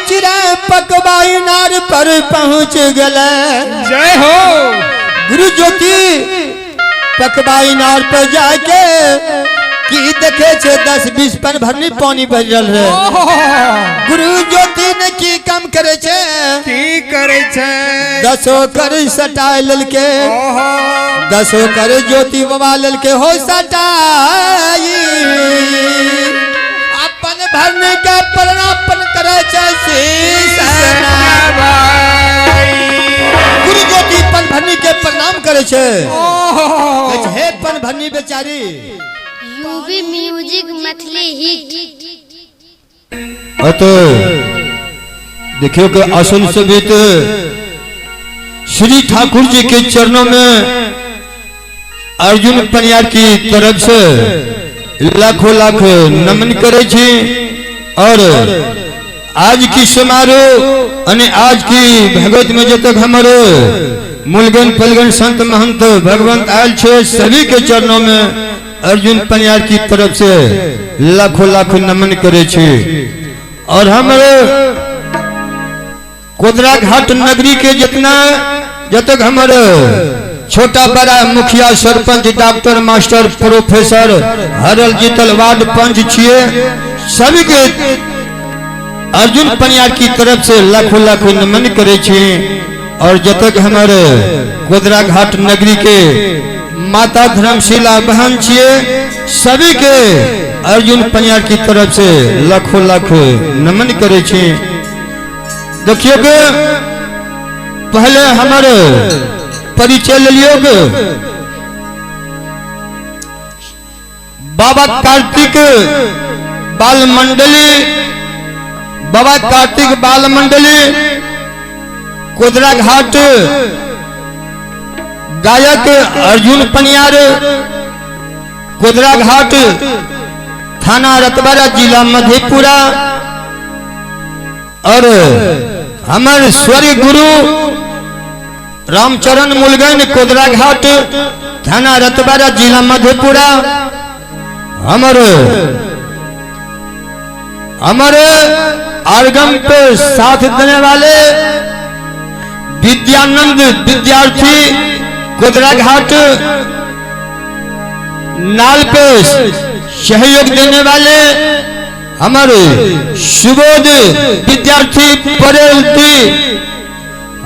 चिड़ै पकवाई नार पर पहुंच गेलै। जय हो। गुरु ज्योति पकवाई नार पर जाके की देखे छे 10-20 पन भरनी पानी भर रहल रहे। गुरु ज्योति ने की काम करे छे? की करे छे? 10 कर सटाय ललके, 10 कर ज्योति बाबा ललके हो सटाई अपन भरने के प्रणापन करे छे शीश नवाई। गुरु ज्योति पन भरनी के प्रणाम करे छे। हे पन भरनी बेचारी। U B music Maithili hit. अतो देखियो के आसन समेत श्री ठाकुर जी के चरणों में अर्जुन पनियार की तरफ से लाखों लाख नमन करे छी। और आज की समारोह अने आज की भगवत में जब तक हमारे मूलगन पलगन संत महंत भगवंत आयल छे सभी के चरणों में अर्जुन पनियार की तरफ से लाखों लाख नमन करे छे। और हमारे कोदरा घाट नगरी के जितना जब तक हमारे छोटा बड़ा मुखिया सरपंच डॉक्टर मास्टर प्रोफेसर हरल जीतल वार्ड पंच छिए सभी के अर्जुन पनियार की तरफ से लाखों लाखों नमन करे छे। और जब तक हमारे कोदरा घाट नगरी के माता धर्मशिला बहन छिए सभी के अर्जुन पनियार की तरफ से लाखों लाखों नमन करे छे। देखियो के पहले हमारे परिचय ले लियो के बाबा कार्तिक बाल मंडली, बाबा कार्तिक बाल मंडली कोदरा घाट, गायक अर्जुन पनियार, कोदरा घाट, थाना रतवारा, जिला मधेपुरा। और हमारे स्वर्ग गुरु रामचरण मुलगन, कोदरा घाट, थाना रतवारा, जिला मधेपुरा। हमारे हमारे आर्गम पे साथ देने वाले विद्यानंद विद्यार्थी कोदरा घाट, नाल पे सहयोग देने वाले हमारे सुबोध विद्यार्थी परेलती,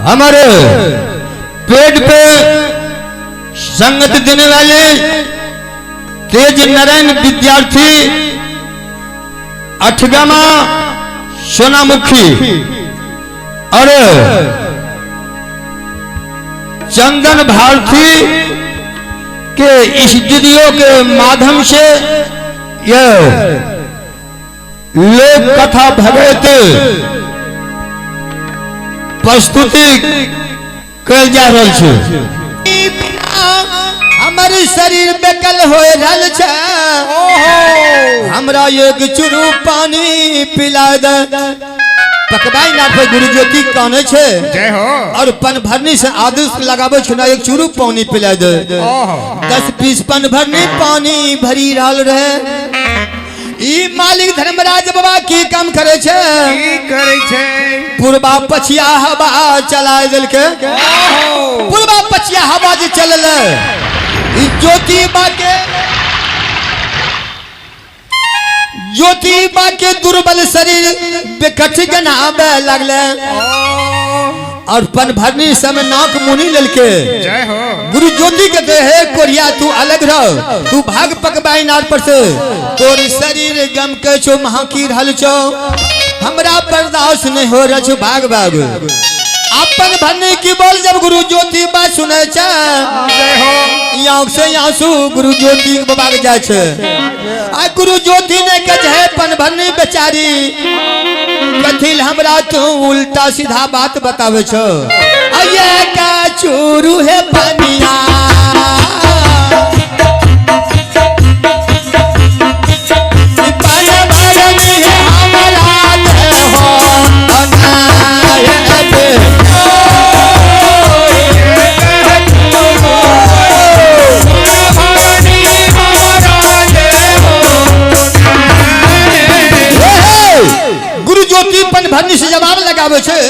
हमारे पेड़ पे संगत देने वाले तेज नारायण विद्यार्थी अठगामा सोनामुखी, और चंदन भारती के स्टूडियो के माध्यम से यह लोक कथा भगवत प्रस्तुति कल जा रहा है। हमर शरीर बेकल हो रहल छे, हमरा एक चुरू पानी पिला दे। पकवाई ना पे गुरु ज्योति काने छे। जय हो। और पन भरनी से आदेश लगावे छे ना एक चुरू पानी पिला दे। 10-20 पन भरनी पानी भरी रहल रहे। ई मालिक धर्मराज बाबा की काम करे छे? की करे छे? पूर्वा पछिया हवा चलाय देलके। पूर्वा पछिया हवा जे चलल ई ज्योति बा के, ज्योति बा के दुर्बल शरीर बेकठ गनाबे लगले। और पन भरनी समय नाक मुनी ललके। जय हो। गुरु ज्योति के कहे कोरिया तू अलग रह, तू भाग पकबाई नार पर से, तोर शरीर गम के छो महाकी रहल छो, हमरा बर्दाश्त नहीं हो रह छो, भाग भाग। अपन भरनी की बोल जब गुरु ज्योति बात सुने छे, जय हो। आँख से आंसू गुरु ज्योति बाबा के जाय छे। आ गुरु ज्योति ने कहे पन भरनी बेचारी कथिल हमरा तू उल्टा सीधा बात बतावे छो। अये का चूरू है पनिया, पन भरनी है हमरा देहो अनायत। गुरु ज्योति पन पनभरनी से जवाब लगावे छै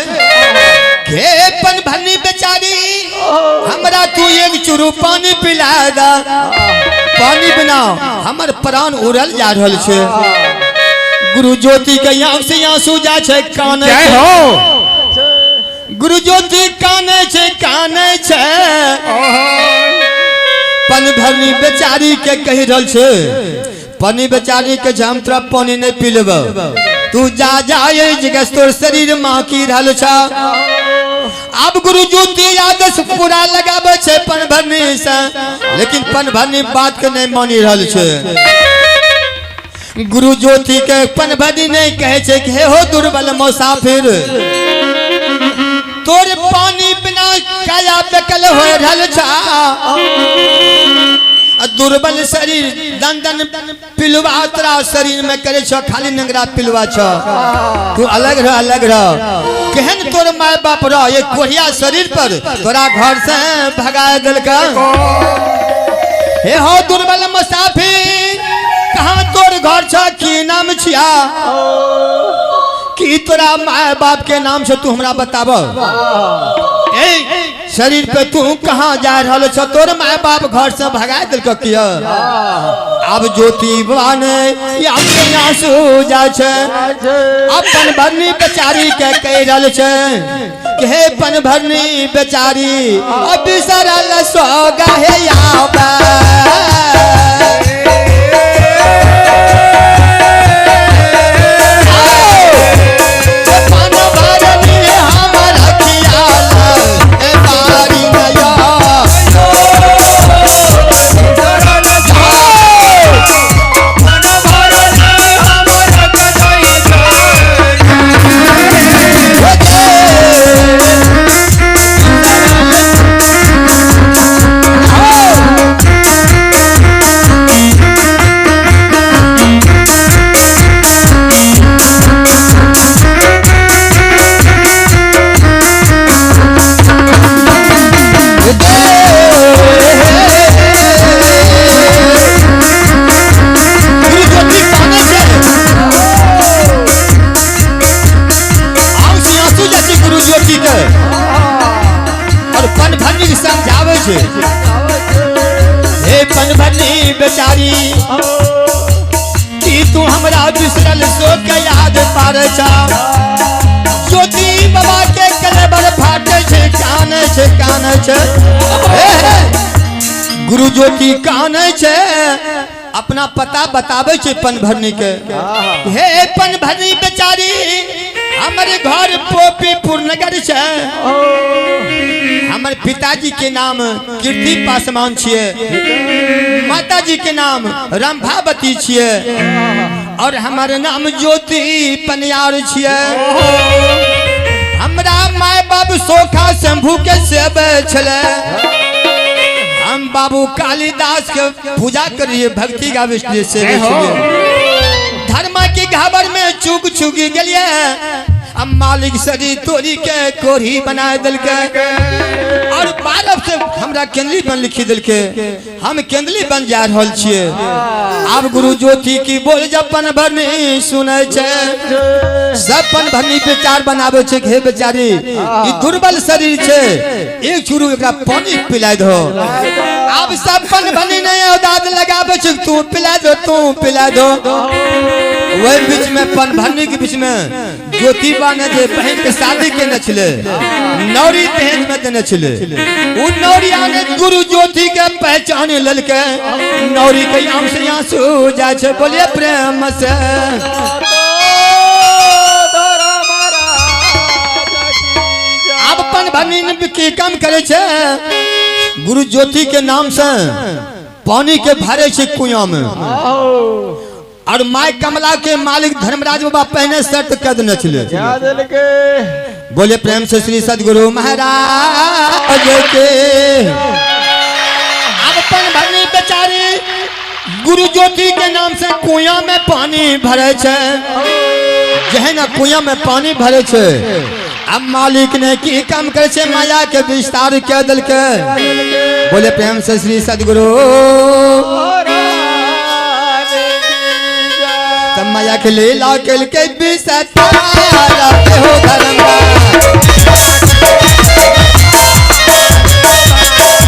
हे पनभरनी बेचारी, हमरा तू एक चुरू पानी पिला दा, पानी बिना हमर प्राण उड़ल जा रहल छै। गुरु ज्योति के आंख से आंसू जा छै, काने जय हो। गुरु ज्योति काने छै, काने छै। पनभरनी बेचारी के कहि रहल छै, पनी बेचारी के हम तोरा पानी नहीं पी लेब, तू जा जा जगह तोर शरीर माकी रहल छ। अब गुरु ज्योति आदेश पूरा लगावे छै पनभरनी से, लेकिन पनभरनी बात के नहीं मानी रहल छै। गुरु ज्योति के पनभरनी नहीं कहे छै कि हे हो दुर्बल मुसाफिर, तोर पानी बिना काया बेकल हो रहल छ, दुर्बल शरीर दन दन पिलुआ तोरा शरीर में करे छ, खाली नंगरा पिलुआ छ, तू अलग रह, अलग रह, केहन तोर my बाप रह, ये कोढ़िया शरीर पर तोरा घर से भगा देलका। हे हो दुर्बल मुसाफिर, कहाँ तोर घर छ, की नाम छिया, की तोरा my बाप के नाम से तू हमरा बताब, ए शरीर पे तू कहाँ जा रहल छ, तोर my बाप घर से भगा देलक किया। अब ज्योति बाने आंसू जा छै, अपन भरनी बेचारी के कह रहल छै कि हे पनभरनी बेचारी, अब बिसरल सोगा हे आबे। हे पनभरनी बेचारी, की तू हमरा बिसरल सो के याद पार छा, ज्योति बाबा के कलेबर फाटे छै, काने छै, काने छै। गुरु ज्योति काने छै, अपना पता बताबै छै पनभरनी के। हे पनभरनी बेचारी, हमर घर पोपीपुर नगर छै, हमर पिताजी के नाम कीर्ति पासवान छिए, माताजी के नाम रंभावती छिए, और हमर नाम ज्योति पनियार छिए। हमरा my बाप सोखा शंभू के सेवे छले, हम बाबू कालिदास के पूजा करिए, भक्ति गावे सेवे छलिए, धर्म के घाबर में चुग चुगी गेलिए, अब मालिक शरीर तोरी के कोढ़ी बना दिलके, और बारह से हमरा केंद्री बन लिखी दिलके, हम केंद्री बन जा रहल छिए। अब गुरु ज्योति की बोल जब पनभरनी सुनै छै, सब पनभरनी विचार बनाबै छै हे बेचारी, ई दुर्बल शरीर छै, एक चूरू एकरा पानी पिला दो। अब सब पनभरनी नहीं औदाद लगाबै छै, तू पिला दो, तू पिला दो। वही बीच में पनभरनी के बीच में ज्योतिबा ने जे बहन के शादी केने छलै, नौरी दहेज में देने छलै, उ नौरिया ने गुरु ज्योति के पहचान लेलकै, नौरी के आम से आंसू जाइ छै, बोलिए प्रेम से। अब पनभरनी की काम करे छै, गुरु ज्योति के नाम से पानी के भरे छै कुआं में, और my कमला के मालिक धर्मराज बाबा पहले शर्त कर देने छले। बोले प्रेम से श्री सदगुरु महाराज के। अब पनभरनी बेचारी गुरु ज्योति के नाम से कुआं में पानी भरे छै, जहन कुआं में पानी भरे छै, अब मालिक ने की काम करे छै, माया के विस्तार कर दिलके। बोले प्रेम से श्री सदगुरु। माया के लीला केल के बिसतारा के हो धर्मा।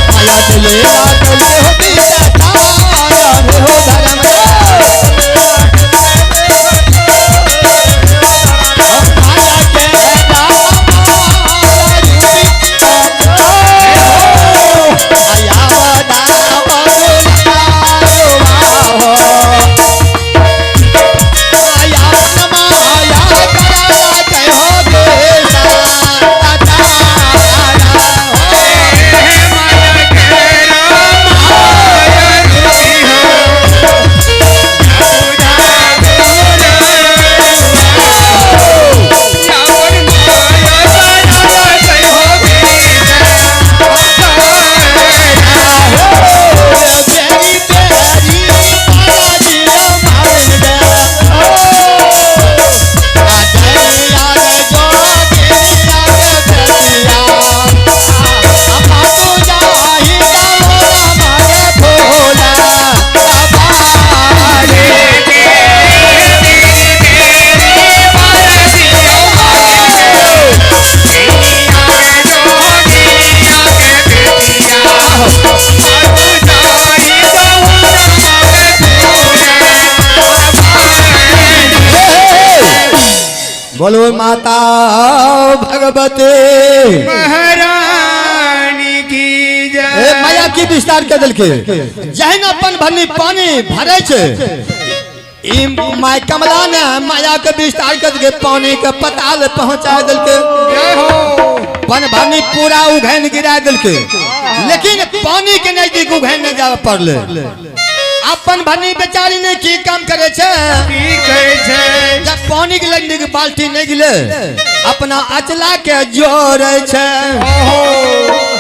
माया के लीला केल के हो बिसतारा के हो धर्मा। माया के बोलो माता भगवती महारानी की ए जय। माया की विस्तार के दिल के जहन अपन भरनी पानी भरे छे ई my कमला ने माया के विस्तार कर के पानी के पताल पहुंचा दिल के। जय हो। पन भरनी पूरा उघैन गिरा दिल के, लेकिन पानी के नजदीक उघैन नहीं जावे पड़ले। अपन भरनी बेचारी ने की काम करे छे, की करे छे? जब पानी के नजदीक बाल्टी नहीं गिले अपना अचला के जोड़े छे,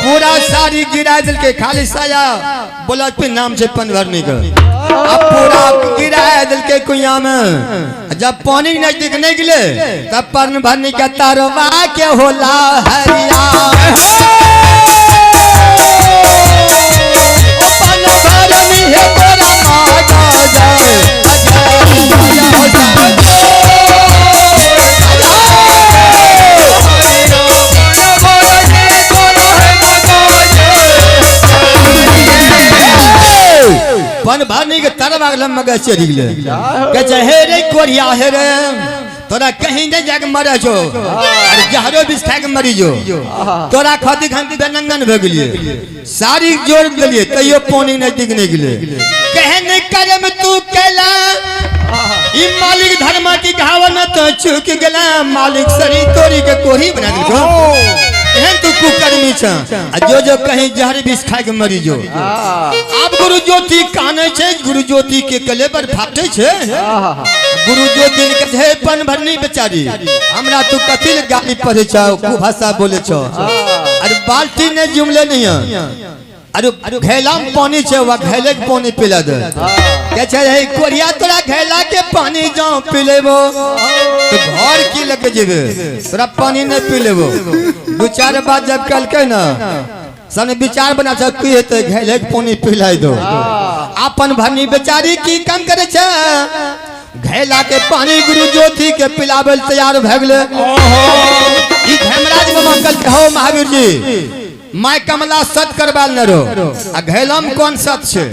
पूरा साड़ी गिरा दिल के, खाली साया बोला पे नाम छे पन भरनी के। अब पूरा गिरा दिल के कुइया में, जब पानी के नजदीक नहीं गिले तब पन भरनी के तरवा के होला हरिया। ओ पन भरनी हे तोरा माता जय पन भरनी के तरवा के लम्बा चढ़ी गेलै। कहै छै हे रे कोरिया हे रे, तोरा कहीं नहीं जाके मरे छो, अरे जहरो विष खाए के मरी जो, तोरा खातिर हम बेनंगन भए गेलियै, साड़ी जोड़ देलियै तैयो पानी नजदीक नहीं गेलै। केहन कर्म तू कैला ई मालिक धर्म की कहावत न तो चूक गेला, मालिक शरीर तोड़ी के कोही बना देलको। एहन तू कुकर्मी छ आ जो जो कहीं जहर विष खाए के मरी जो। आब गुरु ज्योति काने छे, गुरु ज्योति के गले पर फाटे छे। गुरु ज्योति के हे पन भरनी बेचारी, हमरा तू कथी ले गाली पढ़े छौ, कुभाषा बोले छौ। अरे बाल्टी ने जुमले नहीं है, अरे घैला में पानी छे, वा घैले के पानी पिला दे। कहै छै हे कोरिया तोरा घैला के पानी जाओ पी लेबो तो घर की लेके जेबे, तोरा पानी नहीं पी लेबो। दू चार बात जब कहलकै ना, सन विचार बना छै की हेतै, घैले के पानी पिलाई दो। अपन भरनी बेचारी की काम करे छै, घैला के पानी गुरु ज्योति के पिलावे तैयार भए गेलै। ई धर्मराज मामा कहलकै हो महावीर जी, my कमला सत करबाल न रो, आ घैला में कौन सत छे?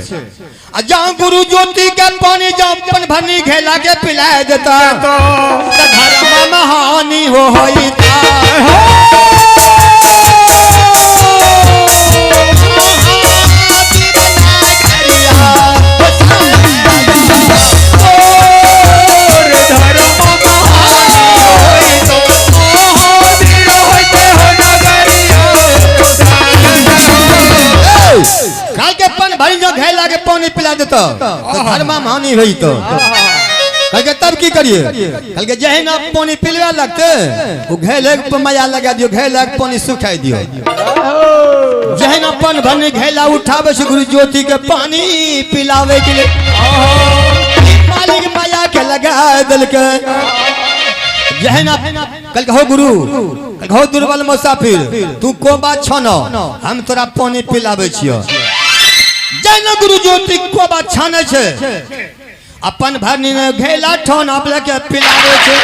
आ जाओ गुरु ज्योति के पानी जाओ अपन भरनी घैला के पिला देता तो धर्म में हानि हो होइता। भरी जो घैला के पानी पिला देता तो धर्म में हानि होई तो। कहलकै तब की करिए? कहलकै जहिना पानी पिलवा लगते वो घैले के माया लगा दियो, घैला के पानी सुखाई दियो। जहिना पन भरनी घैला उठावे से गुरु ज्योति के पानी पिलावे के लिए मालिक माया के लगा देलकै। जहिना कहलकै हो गुरु, कहलकै हो दुर्बल मुसाफिर, तू को बात छन, हम तोरा पानी पिलावे छियो। जहिना गुरु ज्योति को बात छाने छे, अपन भरनी ने घैला ठोन अपने के पिलावे छे।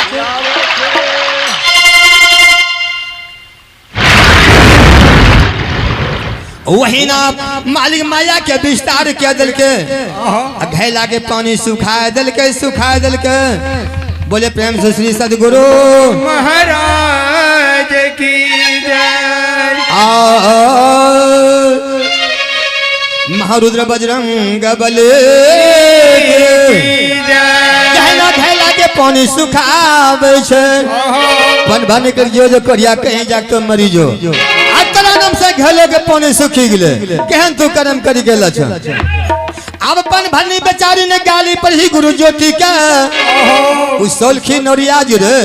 वही ना मालिक माया के विस्तार के दिलके, आ घैला के पानी सुखा दिलके, सुखा दिलके। बोले प्रेम से श्री सदगुरु महाराज की जय। आ महारुद्र बजरंग बले की जय। घैला घैला के पानी सुखावे छे। बन बन कर जो जो करिया कहीं जाके मरी जो, आ तोरा नाम से घैलो के पानी सुखी गेले, केहन तू कर्म करी गेल छ। अब पन भरनी बेचारी ने गाली पर ही गुरु ज्योति के उ सोलखी नोरिया जी रे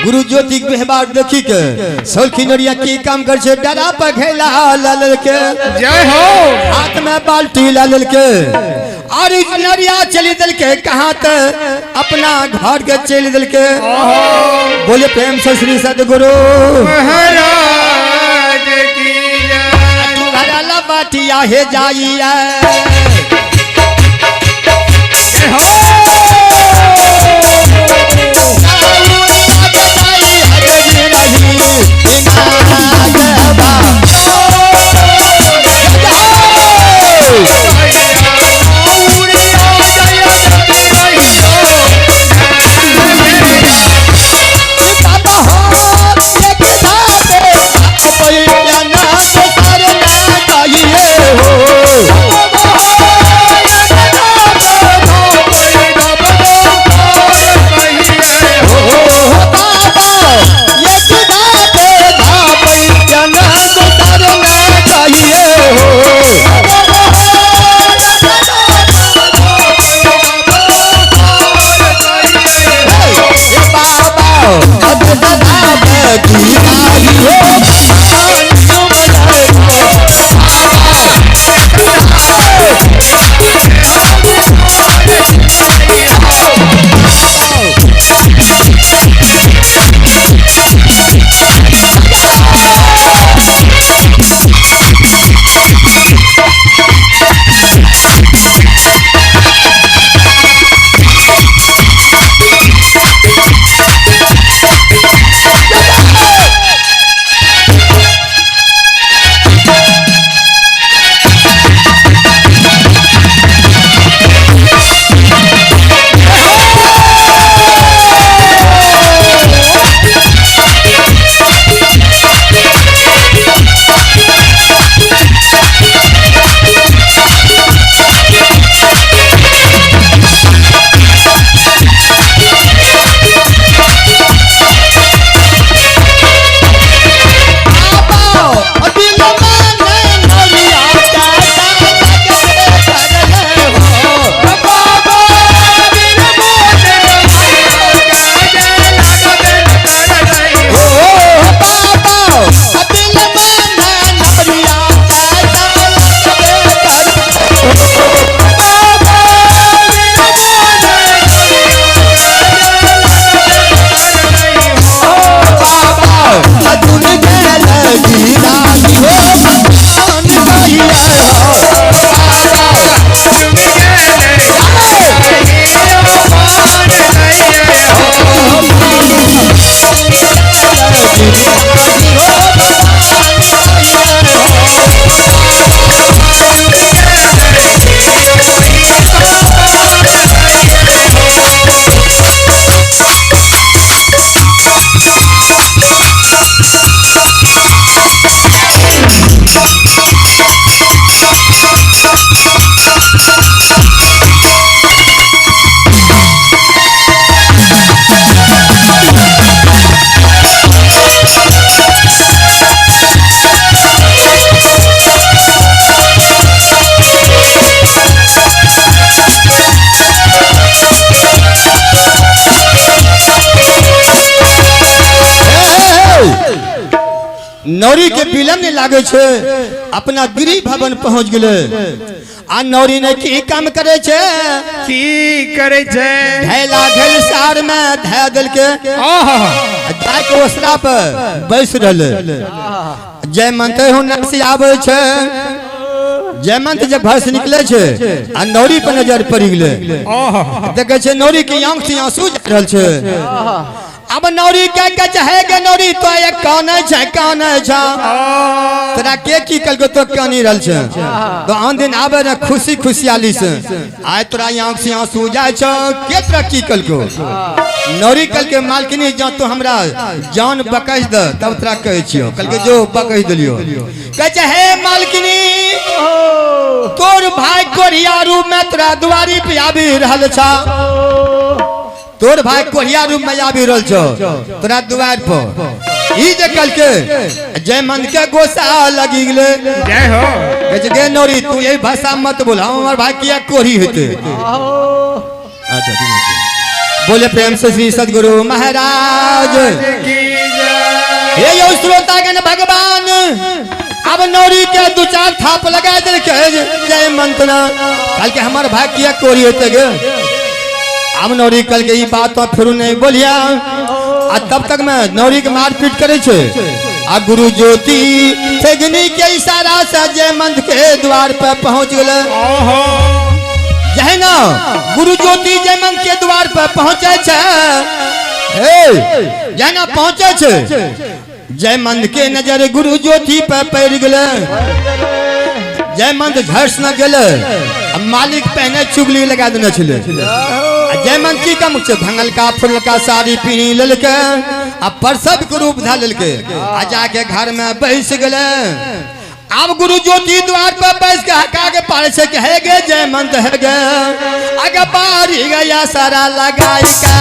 गुरु ज्योति के व्यवहार देखी के सोलखी नोरिया की काम कर छे, डरा पर घैला लल के, जय हो। हाथ में बाल्टी लल के, और नोरिया चली दिल के कहाँ ते अपना घर के चली दिल के। बोले प्रेम से श्री सदगुरु महाराज की जय। तू घरला बाटिया हे जाइए। जय हो। नौरी के विलम्ब नहीं लागे छे, अपना गृह भवन पहुंच गेले। आ नौरी ने की काम करे छे, की करे छे, घैला घैल सार में धै दिल के जाय के ओसरा पर बैस रहले। जय मनते हो नक्सी आवे छे, जयमंत जब घर से निकले छै आ नौरी पर नजर पड़ि गेलै। ओहो। देखै छै नौरी के आंख से आंसू जा रहल छै। अब नौरी के कहै छै, हे गे नौरी, तो एक कानै छै, कानै छै, तोरा के की कहलको, तो कानी रहल छै? तो आन दिन आबे ने खुशी खुशियाली से, आइ तोरा आंख से आंसू जाइ छौ, के तोरा की कहलको? नौरी कहलके, मालकिनी, जा तो हमरा जान बकैस दे तब तोरा कहै छियौ। कहलके जो बकैस देलियौ। कहै छै, हे मालकिनी, तोर भाई कोढ़िया रूप में तोरा दुआरी पे आबि रहल छौ, तोर भाई कोढ़िया रूप में आबि रहल छौ तोरा दुआर पर। ई जे कहलके, जयमंत के गोसा लगी गेलै। जय हो। कहै छै, गे नौरी, तू यही भाषा मत बोल, हमर भाई किया कोढ़ी हेतै? अच्छा ठीक छै। बोले प्रेम से श्री सदगुरु महाराज की जय। हे यो श्रोतागण भगवान, अब नौरी के दू चार थाप लगा देलकै जयमंत ना। कहलकै, हमर भाई किया कोढ़ी हेतै गे? अब नौरी कहलकै, ई बात तो फेरू नहीं बोलिया। आ तब तक में नौरी के मारपीट करे छै आ गुरु ज्योति फेगनी के इशारा से जयमंत के द्वार पर पहुंच गेलै। ओहो। जहिना गुरु ज्योति जयमंत के द्वार पर पहुंचे छै, हे जहिना पहुंचे छै, जयमंत के नजर गुरु ज्योति पर पड़ि गेलै। जयमंत झर्स न गेलै आ मालिक पहने चुगली लगा देने छलै। आ जयमंत की काम छै, भंगलका फुलका साड़ी पीनी लेलकै आ परसब के रूप धऽ लेलकै आ जाके घर में बैस गेलै। आब गुरु ज्योति द्वार पर बैस के हका के पारे छै कि हे गे जयमंत, हे गे, अगे बारी गया सारा लगाई का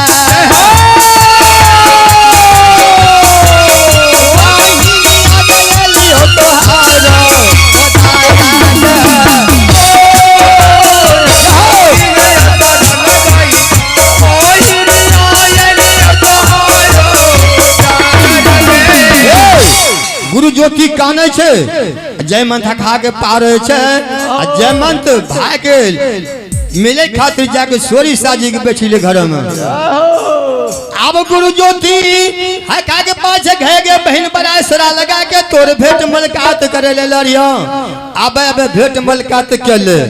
गुरु ज्योति कानै छै, जयमंत हका के पारे छै आ जयमंत भाई के मिले खातिर जाके सोरी साजी के बैठिले घर में। अब गुरु ज्योति हका के पाछे घे गे बहन बड़ा सरा लगा के तोर भेंट मुलाकात करे ले लड़ियो, आबे आबे भेंट मुलाकात के ले।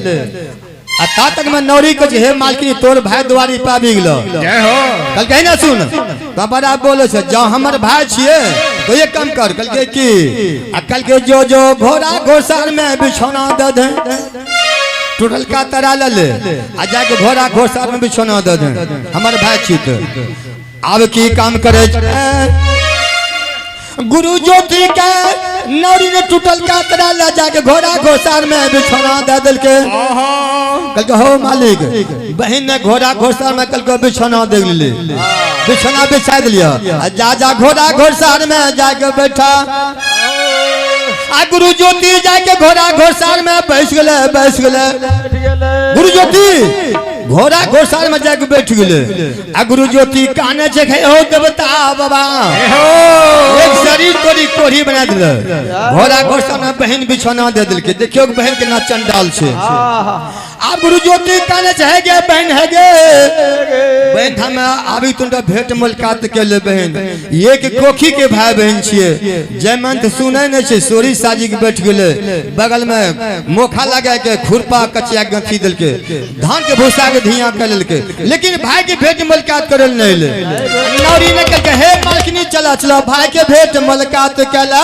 आ ता तक में नौरी के हे मालकिनी, तोर भाई दुआरी पे आबि गेलो। जय हो। कहलकै ना सुन, तो बड़ा बोले छै, जँ हमर भाई छियै तो ये काम कर। कहलकै की? आ कहलकै, जो जो घोड़ा घोड़सार में बिछौना दे दे, टूटल का तरा ले ले आ जाके घोड़ा घोड़सार में बिछौना दे दे, हमर भाई छी। तो आब की काम करे छै गुरु ज्योति के? नौरी ने टूटल का तरा ले जाके घोड़ा घोड़सार में बिछौना दे देलकै। ओहो। कहलकै, हो मालिक, बहन ने घोड़ा घोड़सार में कहलकै बिछौना दे ले, बिछौना बिछा दिलियो आ जा जा घोड़ा घोड़सार में जाके बैठा। आ गुरु ज्योति जाके घोड़ा घोड़सार में बैस गेलै, बैस गेलै। गुरु ज्योति घोड़ा घोड़सार में जाके बैठ गेलै आ गुरु ज्योति काने छै, हे हो देवता बाबा, हो। एक शरीर तोरी कोढ़ी बना दिल, घोड़ा घोड़सार में बहन बिछौना दे दिलकै। देखियौ बहन केना चंडाल छै। आब गुरु ज्योति काने छै, हे गे बहन, हे गे बहन, हम आबी तुमका भेंट मुलाकात के ले बहन, एक कोखी के भाई बहन छियै। जयमंत सुनै नहि छै, सोरी साजी के बैठ गेलै बगल में, मोखा लगा के खुरपा कचिया गथी देलकै, धान के भूसा के धिया कर लेलकै, लेकिन भाई के भेंट मुलाकात करे नहीं ले। नौरी ने कहलकै, हे मालकिनी, चला चला भाई के भेंट मुलाकात केला।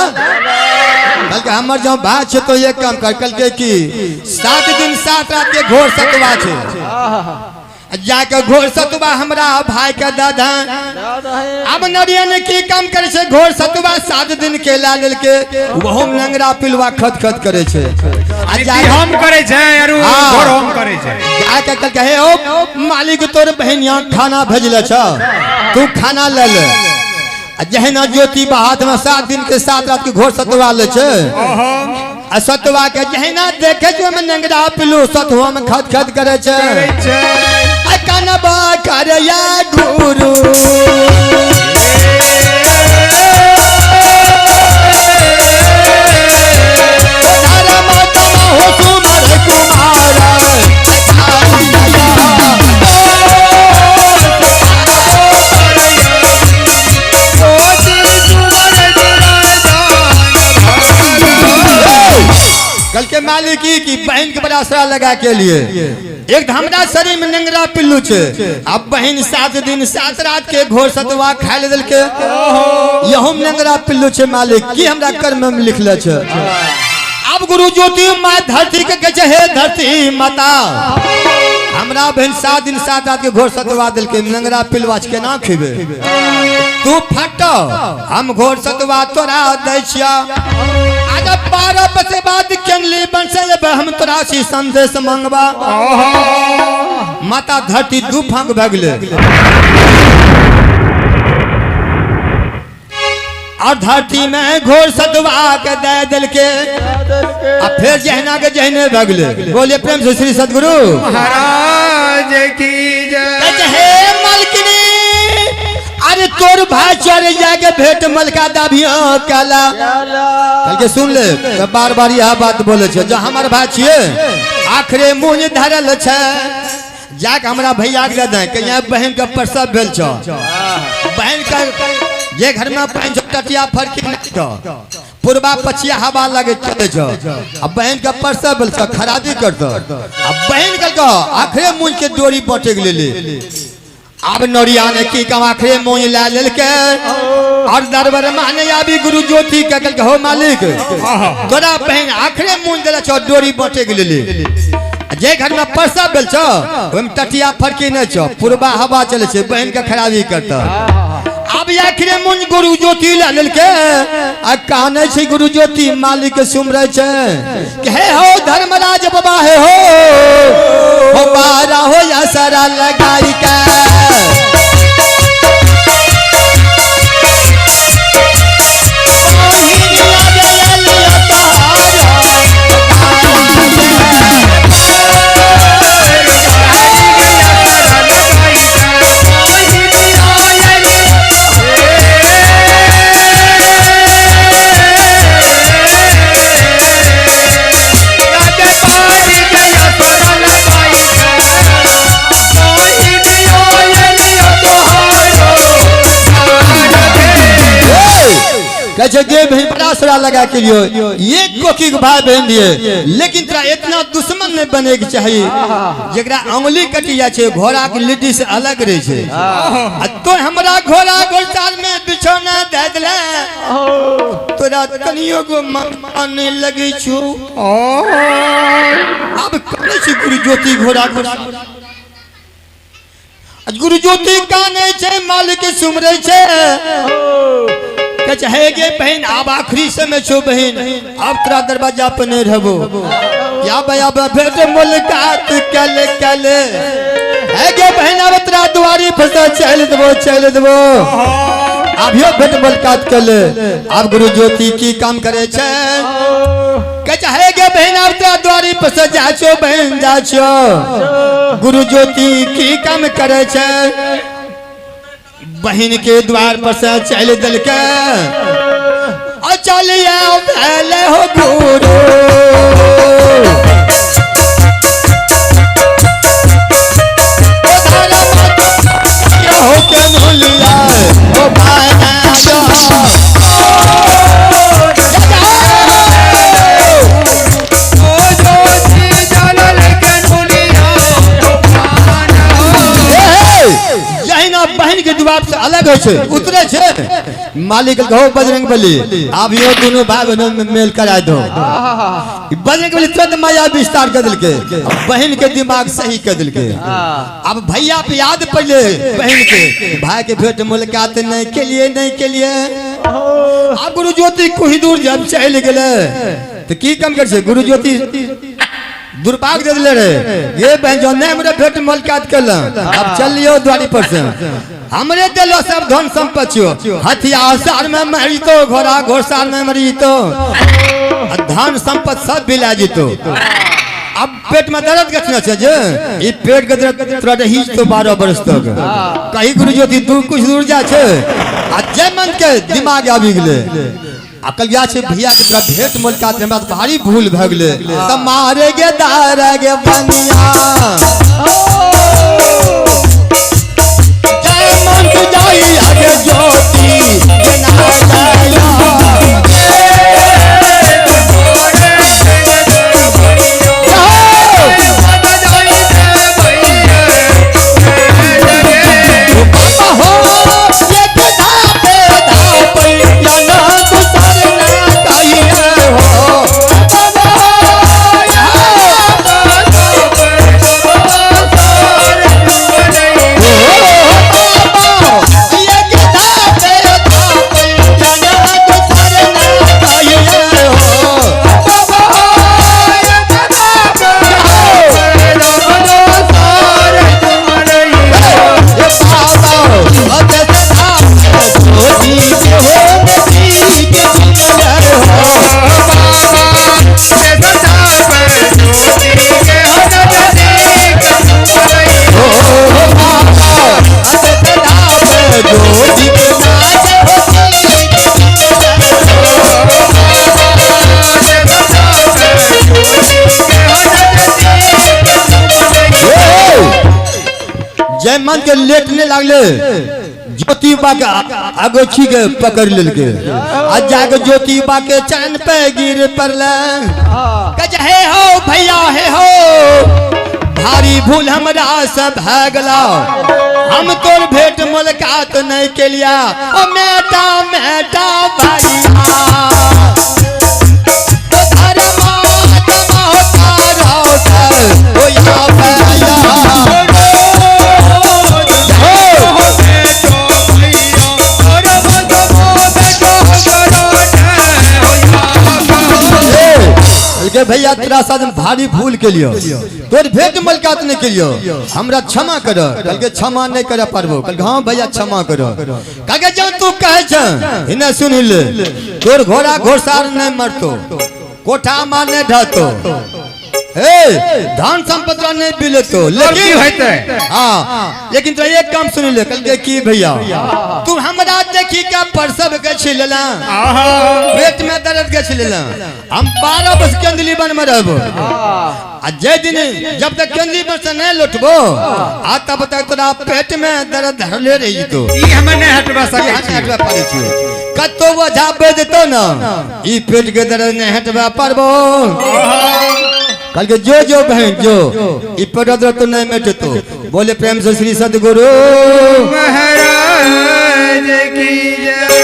कहलकै, हमर जँ भाई छै तो ये काम कर। कहलकै कि 7 दिन 7 रात के घोर सतुआ छै, जाके घोर सतुआ हमरा भाई के दादा। अब नरियन की काम करे छै, घोर सतुआ 7 दिन के ला लेलके, ओहो में लंगड़ा पिलुआ खत खत करे छै। आ नीति जाके हम करे छै आरू हाँ। घोर हम करे छै। जाके कहलकै, हे ओ मालिक, तोर बहन यहाँ खाना भेजले छ, तू खाना ले ले। आ जहिना ज्योति हाथ में 7 दिन के 7 रात के घोर सतुआ ले छै ओहो। आ सतुआ के जहिना देखे छै, ओहिमे नंगरा पिलू सतुआ में खत खत करे छै। करे छै। आ कनबा करया गुरु धर्म तम हो सुमर कुमार। कल के मालिक की बहन के बड़ा आसरा लगा के लिए एक हमरा शरीर में नंगरा पिल्लू छे, अब बहन 7 दिन 7 रात के घोर सतवा खा ले के यहू नंगरा पिल्लू छे मालिक की हमरा कर्म में लिखले छे। अब गुरु ज्योति माँ धरती के कहे हे धरती माता हमरा बहन 7 दिन 7 रात के घोर सतवा दिल के नंगरा पिलवा के ना खिबे, तू फट हम घोर सतवा तोरा दै छिया। आज 12 बजे बाद केंगली बन से हम तोरा से संदेश मंगवा। माता धरती दू फांक भग गेलै और धरती में घोर सतवा के दे दिल के आ फिर जहना के जहने भगले। बोलिए प्रेम से श्री सदगुरु महाराज की जय। हे मालकिनी अरे तोर भाई चले जाके भेंट मलका दाभियो काला कल के सुन ले तो बार बार यह बात बोले छे जो हमार भाई छिए आखरे मुंह धरल छे जाके हमरा भैया के दे के यहाँ बहन के प्रसव भेल छो, बहन का जे घर में पानि छो टटिया फरकी नहीं छो, पूर्वा पछिया हवा लगे चले छो, अब बहन के प्रसव भेल छो खराबी कर दो। अब बहन के आखरे मुंह के डोरी बटे लेली। अब नौरिया ने की कम आखरे मुंह ला लेलके और दरबार माने आबी गुरु ज्योति के कहलके हो मालिक तोरा बहन आखरे मुंह देले छो डोरी बटे लेली, जे घर में प्रसव भेल छो ओहिमे टटिया फरकी नहीं छो, पूर्वा हवा चले छे बहन के खराबी करता। अब आखिरे मुंह गुरु ज्योति ला लेलके आ काने छै गुरु ज्योति मालिक के सुमरै छै कि हे हो धर्मराज बाबा हे हो बारा हो या सारा लगाई के। कहे गे बहन बड़ा सरा लगा के लिए ये कोकी के भाई बहन दिए, लेकिन तोरा इतना दुश्मन नहीं बने के चाहिए जकरा उंगली कटी जाए छे घोड़ा के लिट्टी से अलग रहे छे। आ तो हमरा घोड़ा घोड़साल में बिछौना दे दिले तोरा तनियो गो मन लगी छु। अब कने छी गुरु ज्योति घोड़ा घोड़ा गुरु ज्योति काने छे मालिक सुमरे छे कहे गे बहन अब आखिरी समय छो बहन अब तोरा दरवाजा पर नहीं रहबो या बया भेंट मुलाकात कल कल है गे बहन अब तोरा दुआरी पर से चल देबो चल देबो अभियो भेंट मुलाकात कल। अब गुरु ज्योति की काम करे छे कहे गे बहन अब तोरा दुआरी पर से जा छो बहन जा छो। गुरु ज्योति की काम करे छे बहन के द्वार पर से चल दिल के और चलिए पहले हो गुरु हो के भूलिया हो भाई बहन के द्वार से अलग हो छे उतरे छे मालिक कहो बजरंग बली अब यो दोनों भाई बहनों में मेल करा दो। बजरंग बली तुरंत माया विस्तार कर दिलके बहन के दिमाग सही कर दिलके। अब भैया पे याद पड़ले बहन के भाई के भेंट मुलाकात नहीं के लिए नहीं के लिए। अब गुरु ज्योति कुछ दूर जब चल गए तो की कम कर छे गुरु ज्योति दुर्भाग्य दे दिले रे ये बहन जो नहीं हमरे भेंट मुलाकात कर अब चल लियो द्वारी पर से हमरे दिलो सब धन संपत्ति हथियार सार में मरी तो घोड़ा घोड़सार में मरी तो धन संपत्ति सब बिला जितो। अब पेट में दर्द कतना छे जे ई पेट के दर्द तोरा रही तो 12 बरस तक कहीं गुरु ज्योति दूर कुछ दूर जा छे आ जे मन के दिमाग आबि गेले अकल गया छे भैया के तोरा भेंट मुलाकात हमरा भारी भूल भ गेले त मारे गे दार गे बनिया जय मन जाई आगे ज्योति के ना जाया। जयमंत के लेटने लागले, ज्योतिबा के अगोछी के पकड़ लेलके आ जाके ज्योतिबा के चरण पे गिर पड़ले। कहे हे हो भैया हे हो, भारी भूल हमरा से भऽ गेला, हम तोर भेंट मुलाकात नहीं केलिया। ओ मेटा मेटा भैया तो धर्मात्मा होता रहो ओ या भैया। के भैया तेरा साथ हम भारी भूल के लिए, तोर भेंट मुलाकात नहीं के लिए, हमरा क्षमा कर। कल क्षमा नहीं करे पारबो। कल हाँ भैया क्षमा कर। कहे जब तू कहे छ हिने सुन ले, तोर घोड़ा घोड़सार नहीं मरतो, कोठा मार नहीं ढहतो, हे धन संपत्ति नहीं मिलतो, लेकिन हाँ लेकिन तो एक काम सुन ले। कल के की भैया तू हमरा देखी के परसब के छिलला, पेट में दर्द के छिलला, हम 12 वर्ष केंद्रीय वन में रहबो आ जे दिन जब तक केंद्रीय वन से नहीं लौटबो आ तब तक तोरा पेट में दर्द धरले रही तो ई हम नहीं हटवा सकै हम छी। हटवा पारै छियै। कतो ओझा वैद्य देतो ना ई पेट के दर्द नहीं हटवा पारबो। कल के जो जो बहन जो ई पेट दर्द तो नहीं मिटतो। बोले प्रेम से श्री सदगुरु महाराज की जय।